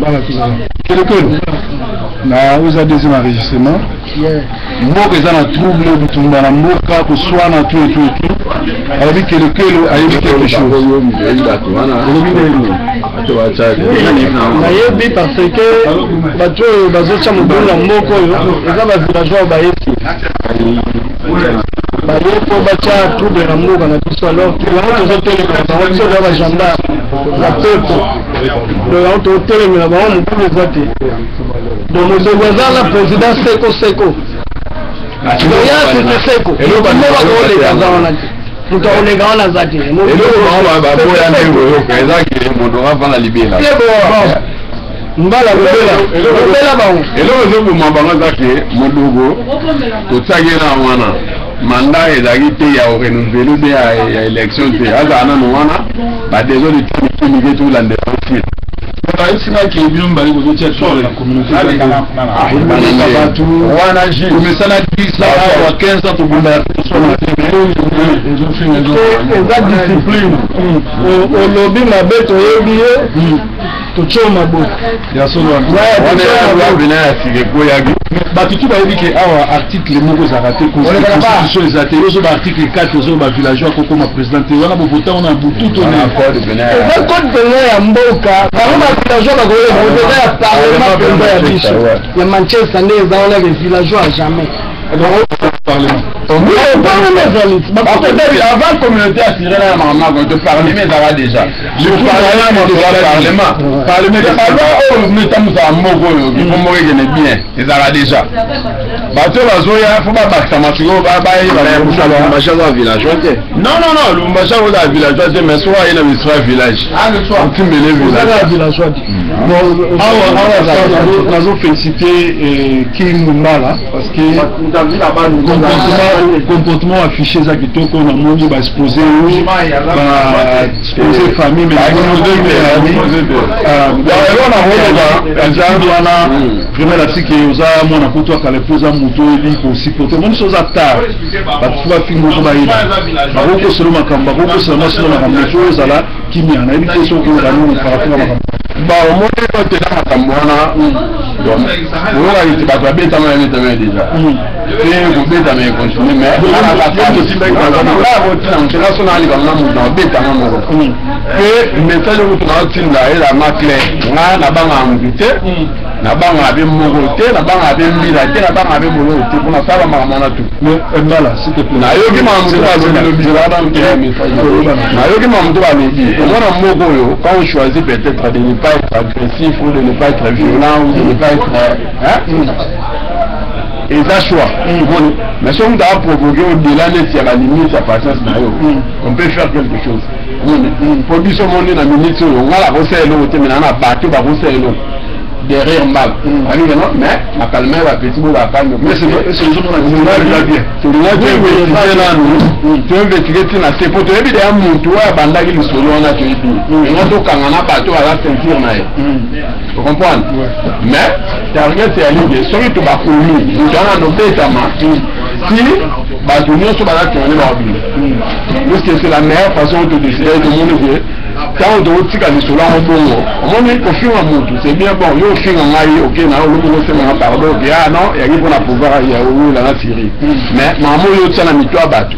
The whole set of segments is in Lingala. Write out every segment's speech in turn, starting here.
Voilà, tozala kelekelo na oyo eza deuxième enregistrement. Mboka eza na trouble, bitumba na mboka, koswana, tout et tout et tout. Alobi kelekelo ayebi quelque chose. Olobi nini? Nayebi parce que bato oyo bazotya mobulu na mboka oyo eza bavillageois. Bayesi baye mpo batya trouble na mboka na biso, alors yango tozotelemela bango. Biso toza bagendarme ya peuple, donc yango tozotelemela bango. Mobulu eza te. Donc mozogo aza na président seko seko, donc ya sese seko moko akoleka aza wana te, moto akoleka wana aza te. Eloko bango baboya nde koyoka eza ke moto afanda libela. Mbala lobela lobela bango. Eloko ezoboma bango eza ke modogo totiaki na wana mandat ezalaki te ya korenouveler mpe ya élection te. Azala nano wana, badésordre tia mike mike, tolandela osila. Bayebisingaki bino mibale kozotia trouble na communauté bato wana ju komesana 10 ans, 15 ans, tobundaka te, toswana te. Eza discipline. Olobi mabe, toyebi ye, totyo maboko. Ya solo wana. Wana ya sika ekoyaki. Bato tu bayebi ke awa article moko ezalaka te, constitution eza te. Ozo ba article 4, ozo ba villageois akokoma président te. Wana bovota wana butu to Eza code mpenza ya mboka. Bango bavillageois bakoyeba eza ya parlement mpenza ya biso ya Manchester nde eza wana ke villageois jamais. Parlement. Parlement ezali. Avant communauté assurée na makambo to parlement ezalaka déjà. Parlement, parlement, baloi oyo metambusaka mboka oyo kifo mboka ekende bien ezalaka déjà. Bato bazoya fo babakisama sikoyo bayeba. Lubumbashi aza villageois te. Non, non, non, Lubumbashi akozala villageois te, mais soki aye na mistra village otimbele village. Villageois te. Awa awa nazo féliciter King Mbala parce que comportement affiché eza kitoko. Namoni baexpose, baexpose famille, mais wana vraiment latiki oza mwana poto akala mpo oza moto oyebi kosupporter. Omoni so oza tard, bato fo bafinga ozo bayeba, bakokosela makambo, bakokosela mwasi na makambo epo ozala kimia. Nayebi te soki okoloba nini par rapport ya makambo. Bon, omoni otela makambo wana, donc oyokaki te bato babetama, babetama déjà te, kobetama econtinue, mais kotina moto nga so naalika na moto na obetanga moko mpe message okutu na otinda ezalama clair. Nga nabangaka motu te, nabangaka mpe moko te, nabangaka mpe mbila te, nabangaka mpe boloko te mpona sala makambo wana tu. Mbala, s'il te plaît. Nayoki makambo moto balobi, nayoki makambo moto balobi. Omona moko oyo, quand on choisit peut-être de ne pas être agressif ou de ne pas être violent ou de ne pas être, hein, eza choix, omoni. Mais soki moto aprovoquer au-delà neti ya balimite ya patience na yo, on peut faire quelque chose, omoni. Po biso moni na minute oyo nga nakosala eloko te, mais na bato bakosala eloko derrière Mbala alingi non, mais makalme bapeti bo bakalme. Tolinga toinvestige nanu, toinvestige ntina se po toyebi deya motu oyo abandaki lisolo wana. Toyebi yango, tokanga na bato aza ceinture na ye, ocomprendre. Mais target ya ligue, soki tobakomi moto wana nobetama si bato nyonso baza tourne bakobima, puisque c'est la meilleure façon todécide. Tomoni ke ntango tokotika lisolo yango bongo, omoni, kofinga motu c'est bien bon. Yo ofinga ngai, oke na olobi osenganga pardon, oke, ah non, yaki mpona pouvoir ya owela na Syrie. Mais mama oyo otia na mito ya bato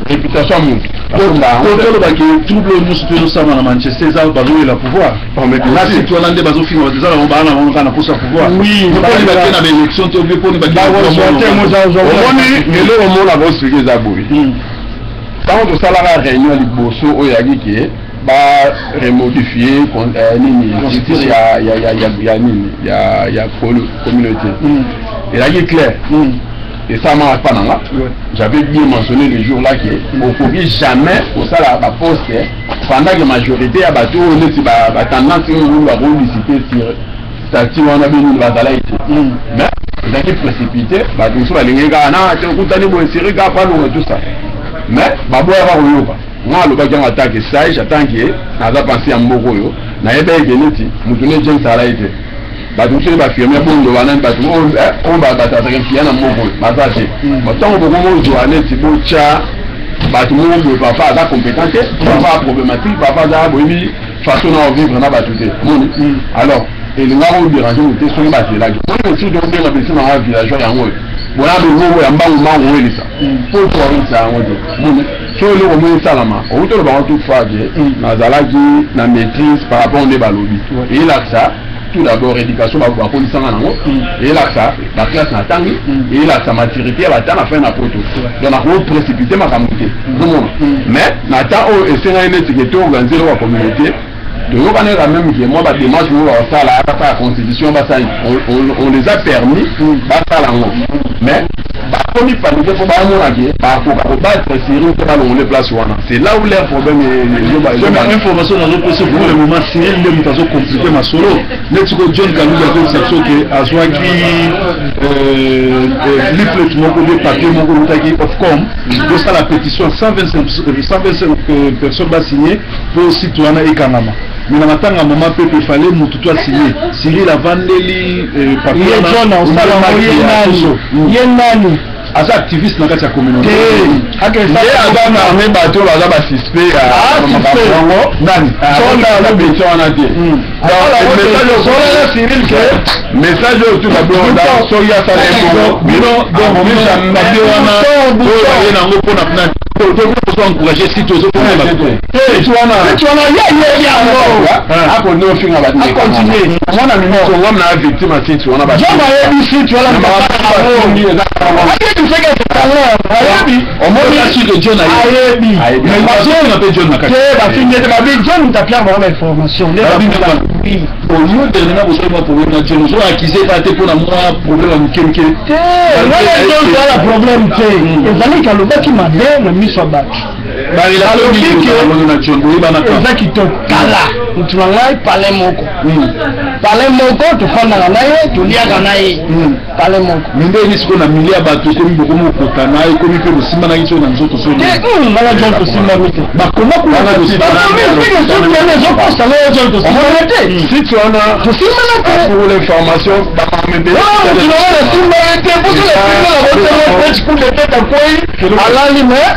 réputation ya motu. Tolobaki trouble oyo nyonso tozosama na Manchester eza bazoyela pouvoir. Na site wana nde bazofinga bato, eza nango baa na bango kaka na posa pouvoir, mponi bake na baélection te, obie mponi. Omoni, eloko mona koexpliquer eza boye: ntango tosalaka réunion liboso oyo yaki ke baremodifie nini, structure ya nini ya communauté, ezalaki clair, esalamaka mpa na nga. J'avais bien mentionné le jour là ke okoki jamais kosala baposte pendant que majorité ya bato oyo neti batendance oyo bakodiscute sur statut wana benini bazalaki te. Mais ezalaki précipité, bato mosusu balingi kaka na te okutani boye seri kaka palongo, tout ça, mais baboyaka koyoka. Nga alobaki yango atake sage, atanke naza pense ya mboka oyo, nayeba eke neti motu ne James alai te. Bato mosusu bafirme bondo banani, bato oyo bato azalaka influent na mboka oyo baza te. Ntango bokomozwa neti botya bato moko boye, papa aza compétent te, papa problématique, papa aza boyebi façon na ovivre na bato te, moni. Alors Elingaka odéranger moto te soki bazelaki. Moni mosusu tokobenga biso nanga villageois yango oyo bona biloko ya mbangu mbangu oyelisa po toyelisa yango te. Moni so eloko moko esalama, outi olobango toutefois ke nazalaki na maîtrise par rapport nde balobi. Eyelakisa tout d'abord éducation bakolisanga nango, eyelakisa baclasse na ntangi, eyelakisa maturité ya bata na fin na poto. Donc nakoprécipité makambo te, ozomona. Mais na temps oyo esengaki neti ke toorganiser eloko ya communauté, toyokani quand même ke mwa badémarche moko bakosala, basala constitution, basala, on les a permis basala yango. Mais bakomi paniquer mpo baomona ke bakoka kobattre Cyril te, balongole place wana. C'est là où leur problème. Information nazopesa pour le moment, Cyril nde moto azocompliquer masolo. Neti sikoyo John Kaluki azobisa biso ke azwaki leaflet moko be papier moko eutaki Ofcom, tosala pétition, 125 personnes basigné mpo site wana ekangama. Mais na matanga mama pepe, fallait motu to asigné. Cyril avandeli papier. Ye John osala ye nani? Aza activiste na kati ya communauté. Nde aza parmi bato baza basuspect ya makambo. Nani? Wana wana te. Cyril ke message oyo tout d'abord, soki asala ebongo. Bino donc papier wana oyo baye nango mpona nani? Tozo encourager site ozofona bato. Wana wana ye ye yango. Akonde ofinga bato. Acontinue. Mwana ministre ngam na victime ya site wana. John ayebi site wana, ayebi seke ayebi. Omoni site John? Ayebi. Ayebi mpe John na kati. Te, bafingi ete babi John mutapia bango bainformation. Oyo dernièrement bozali mwa problème na John, ozo accuser kaka te mpona mwa problème ya moke moke. Te, wana John toala problème te, ezali alobaki mabe na miso ya bato. Barelation na John, boyebanaka? Eza kitoko kala, motu na ngai palin moko, palin moko, tofandaka na ye, toliaka na ye palin moko. Mais ndenge sikoyo na milieu ya bato ekomi bokomi kokotana, ekomi mpe bosimbanaki so na nzoto so? Te, ngana John tosimbami te. Bakoma kuna. Bakomi ezokosala yo John tosimbana te. Site wana. Tosimbana te. Pour l'information, bamama ebele. Motu na ngai nasimba ye te, poso nasimba na kotema coup de tête, akwei, alali. Mais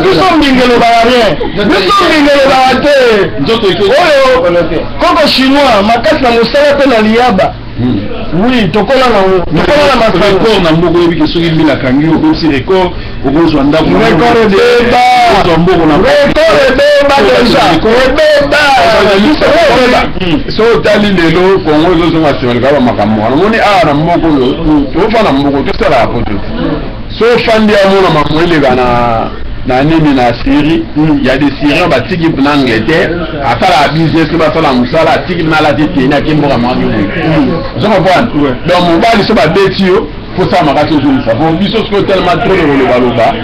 biso mbinga elobaka rien, biso mbinga elobaka te. Oyo koko chinois makasi na mosala mpe na liyaba, oui, tokola nango, tokola na masano. Record na mboka, oyebi ke soki mbila akangi yo, obebisi record, okozwa ndako. Record ebeba. Ozwa mbongo na Record ebeba déjà, ebeba, biso ebeba. So otali lelo Kongo ezozonga nsima likaba makambo wana. Omoni awa na mboka oyo tofanda, mboka tosalaka poto te. So ofandi, amona mambo eleka na nini na Syrie. Ya des Syriens batiki na Angleterre, asalaka business, basala mosala, atiki na alati teni, ake mboka mwaki boye. Ozo comprendre? Donc mobali so babeti yo, fosala makasi ozongisa. Po biso sikoyo tellement trop de kolobaloba,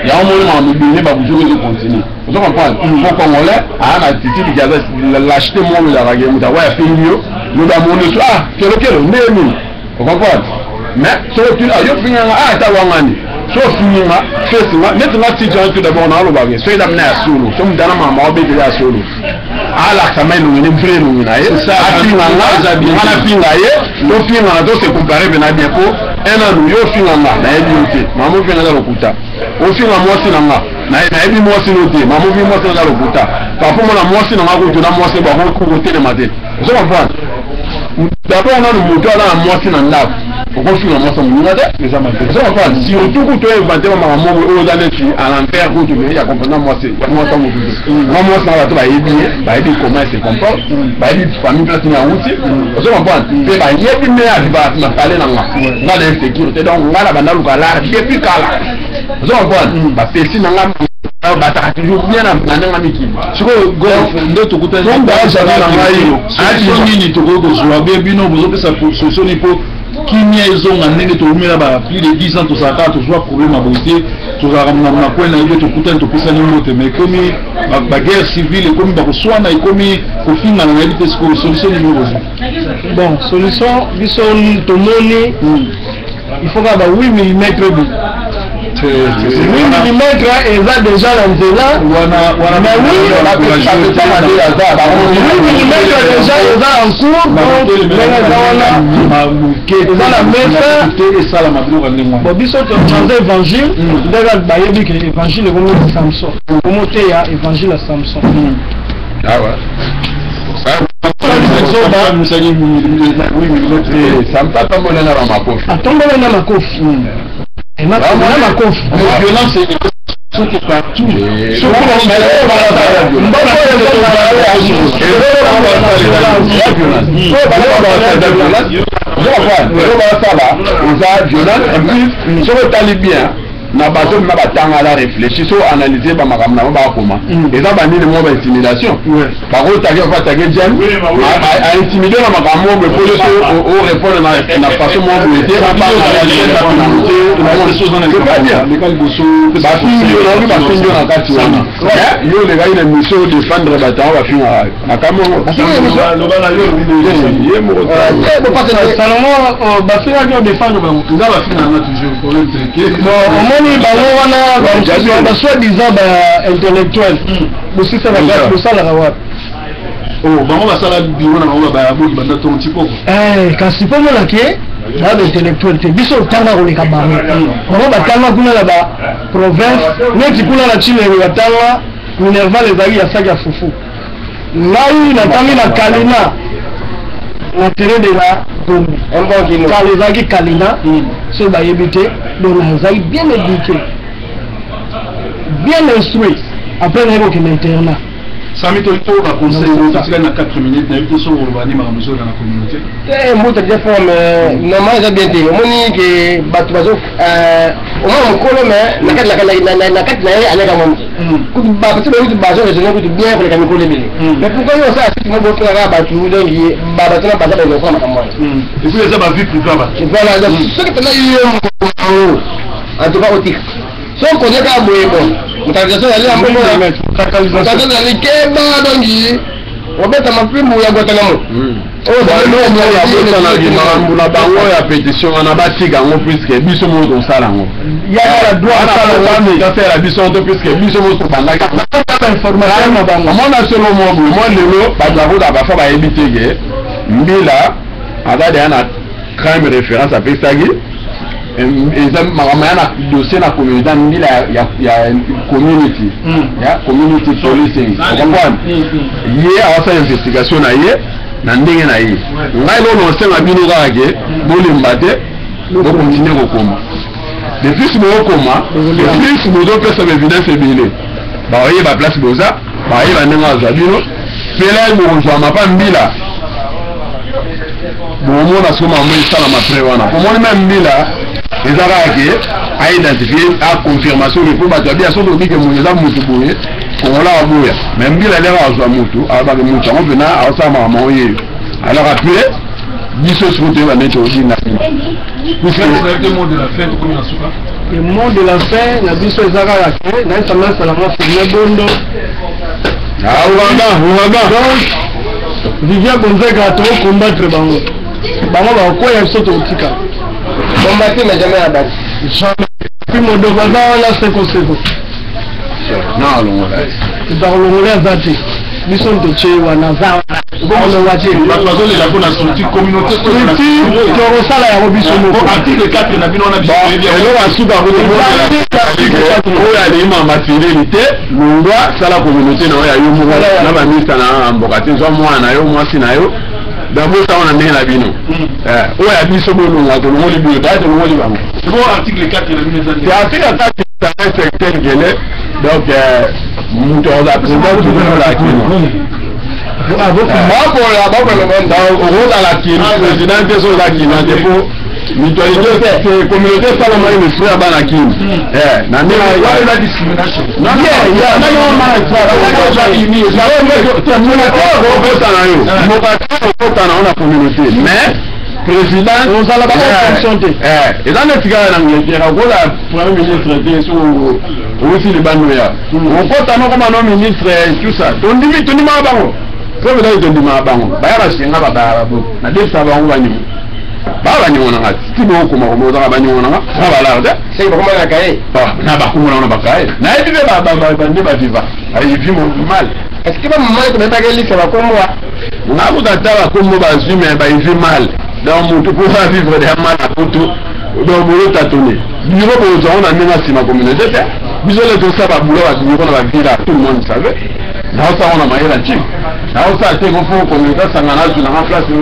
yango moni makambo ebele babuzoki ezocontinue. Ozo comprendre? Po Congolais aa na attitude ki aza lâcheté moko ezalaka ke moto akoya afingi yo, lobi amoni so, ah, kelokelo ndenge nini. Ocomprendre? Mais soki yo finganga, ah, ata wangani so ofingi nga fesi nga neti nga site wana, tout d'abord naalobake soki eza mina ya solo, so moto ana mama obeteli ya solo, alakisa ma elongi ne vrai elongi na ye, afinga nga, nga nafinga ye, tofingana, tose comparer mpena bien. Po un anu yo ofinga nga, nayebi yo te. Mama ofinga eza lokuta. Ofinga mwasi na nga, nayebi mwasi no te. Mama ofingi mwasi na nga, lokuta. Parfois mona mwasi na nga kutu na mwasi bakotelema te. Ozo comprendre? D'abord nanu moto aza na mwasi na ndako, okofinga mwasi ya moninga te. Ozo comprendre? Surtout kutu oyo invente makambo moko oyo eza neti à l'envers kutu, mais ya comprendre mwasi ya mwasi ya motu te. Nga mwasi na bato bayebi ye, bayebi comment elle se comporte, bayebi famille place nini awuti. Ozo comprendre? Mpe bayebi me aviva na palais na nga, nga na insécurité. Donc nga na banda luka lar depuis kala. Ozo comprendre? Bapesi na nga bataka toujours bien na ndenge mikili. Sikoyo golf nde tokutani nini, tokoki kozwa be bino bozopesa solution nini mpo kimia ezonga ndenge toumela ba plus de 10 ans? Tozalaka kaka tozwa problème ya boye te, tozalaka na kwe na ye te, tokutani, topesani mbote. Mais ekomi baguerre civile, ekomi bakoswana, ekomi kofingana, nayebi te. Sikoyo solution nini bozwa? Bon, solution biso tomoni, il faut kaka ba 8 mm bi 8 mm eza déjà na nzela. Mais oui, 8 mm déjà eza en cours. Donc ndenge eza wana, eza na mesa. Esalama biloko ya ndenge wana. Bon, biso toza évangile, ndenge bayebi ke évangile ekomi Samson, ekomi oteya évangile ya Samson. Ah ouais. Sampa na bamakofi. Atombola na makofi, na makofi. Violence soki partout. Basala eza violence. En plus, soki otali bien na bato na batanga, la réfléchi, so analyse bamakambo na bango, bakoma eza banini moko, baintimidation. Bakotake, bakatake jane, aintimide na makambo moko boye, po yo so orépondre na façon moko boye te. C'est pas bien. Bafingi yo, naoki bafingi yo na kati wana. Yo olekaki na mission odéfendre bato yango, bafingaka makambo ye moko. Salomo, bafingaki odéfendre bango. Nga bafinganga toujours, problème te. Omoni bango wana, basoi-disant ba intellectuel, bosisa bosalaka wapi? Oh, bango basala biro na bango, bayaboki banda ntongo ti poko. Kasi mpo mona ke baa baintellectuel te, biso otanga koleka bango. Bango batanga kuna na baprovince, neti kuna na Chilenge batanga minerval ezalaki ya saki ya fufu. Ngai natangi na Kalina, na terrain de la Gombe. Kala ezalaki Kalina, soki bayebi te. Donc nazalaki bien éduqué, bien instruit. Après naye kokende internat. Sami, toyoka conseil, totikali na 4 minutes. Nayebi te soki oloba nini makambo ezoyoka na communauté. Te, mbuta déjà forme normal eza bien te. Omoni ke bato bazo omona mokolo, mais na kati na ye aleka mwa moke kutu. Bato bakutu bazo raisonner kutu bien koleka mikolo ebele. Mais pourquoi yo osala suki mo botongaka bato? Donc bato na baza bainocent, makambo wana. Et puis eza bavie privée bato. Voilà. Donc soki mpena yo mokolo, en tout cas otika, soki okoze kaka boye, bon, motalisation ezali ya mbongo, motalisation ezali keba. Donc obeta mapimbu ya Guantanamo. Abosanaki makambo na bango ya pétition wana, batika yango, puisque biso moko tosala yango. Tasala biso to, puisque biso moko tobandaki. Omona solo mo boye, mwa lelo bato bakota bafa bayebi te ke Mbila aza deya na crime référence apesaki. Eza makambo ya na dossier na communauté Mbila ya community, ya community policing. Ocomprendre, ye awasala investigation na ye na ndenge na ye. Ngai lono osenga bino kaka ke bolemba te, bokontinue kokoma. De plus bokokoma, de plus bozopesa baévidence ebele, baoyeba place boza, bayeba ndenge azwa bino. Pela bokozwama mpa Mbila, bomona siko makambo esalama pre wana. Omoni, me Mbila eza kaka ke aidentifie, aconfirmation ke mpo bato abia. Soki obike moto eza motu boye, Kongola aboya, mais Mbila ndenge azwa motu, alobaki motu yango mpena aosala makambo yango yeyo. Alors après biso siko toyeba nde todinda. Mot de la fin, tokomi na suka. Le mot de la fin na biso eza kaka ke nayesama esalama filme bondo. Ouragan, ouragan. Donc Vivien Bonzeka, tokocombattre bango. Bango bakokwea, biso tokotika. Combattre mais jamais abattre. Jamais. Puis modoko aza wana sekoseko. Na alongola. Bakolongola aza te, biso totie wana, aza wana, alongwa te. Bato bazolela mpona structure communauté. Structure tokosala yango biso moko. Article 4 na bino wana, biso toyebi yango. Eloko asuka oyo aleyima matireli te, longwa, sala communauté na oyo ya yo moko na bamisa na mboka te. Zwa mwana na yo, mwasi na yo, dabosala na ndenge na bino. Oyo ya biso bolongwa, tolongoli bino taa, tolongoli bango. Sikoyo article 4 na bino eza te, article 4 c'est un secteur kele. Donc moto aza président toujours la kino, okozala kino président te so oza kino te, po mutualité te, communauté esalamaki na esprit ya bana Kini na ndenge. Eza discrimination. Okota na yo moka, okota na yo na communauté, mais président ozala ba fonction te. Eza neti kaka na Angleterre, okoza premier ministre te so outi libando ya okota nokoma no ministre, tout ça. Tondimi, tondimaka bango po ezali, tondimaka bango baya basenga babaya nadefisa bango baniongo, baa baniongo nanga ti bokoma koma ozaka baniongo nanga nga balare te. Seki bakoma na kaye. Na bakomona wana bakaye, nayebi mpe bande baviva ayevi mal. Est-ce que bamama tobayebaka elisa bakombo? Nga kuta ata bakombo bazwi, me bayevi mal. Donc motu mpo avivre deya mal na poto, donc bozotatone biro, bozwa ngo na ndenge nsima communauté te. Biso le tosala babulo, babiro na bavila, tout le monde savait. Naosango na mayela ntinga. Naosala te, kofo kongeka sanga nazwi nanga place.